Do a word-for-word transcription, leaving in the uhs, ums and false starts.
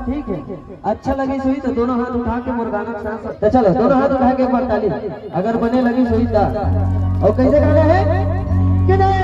ठीक है, अच्छा लगिस होही तो दोनों हाथ उठा के मोर गाना के साथ साथ, तो चलो, दोनों हाथ उठा के एक बार ताली, अगर बने लगिस होही तो। और कैसे गाना है कि नहीं?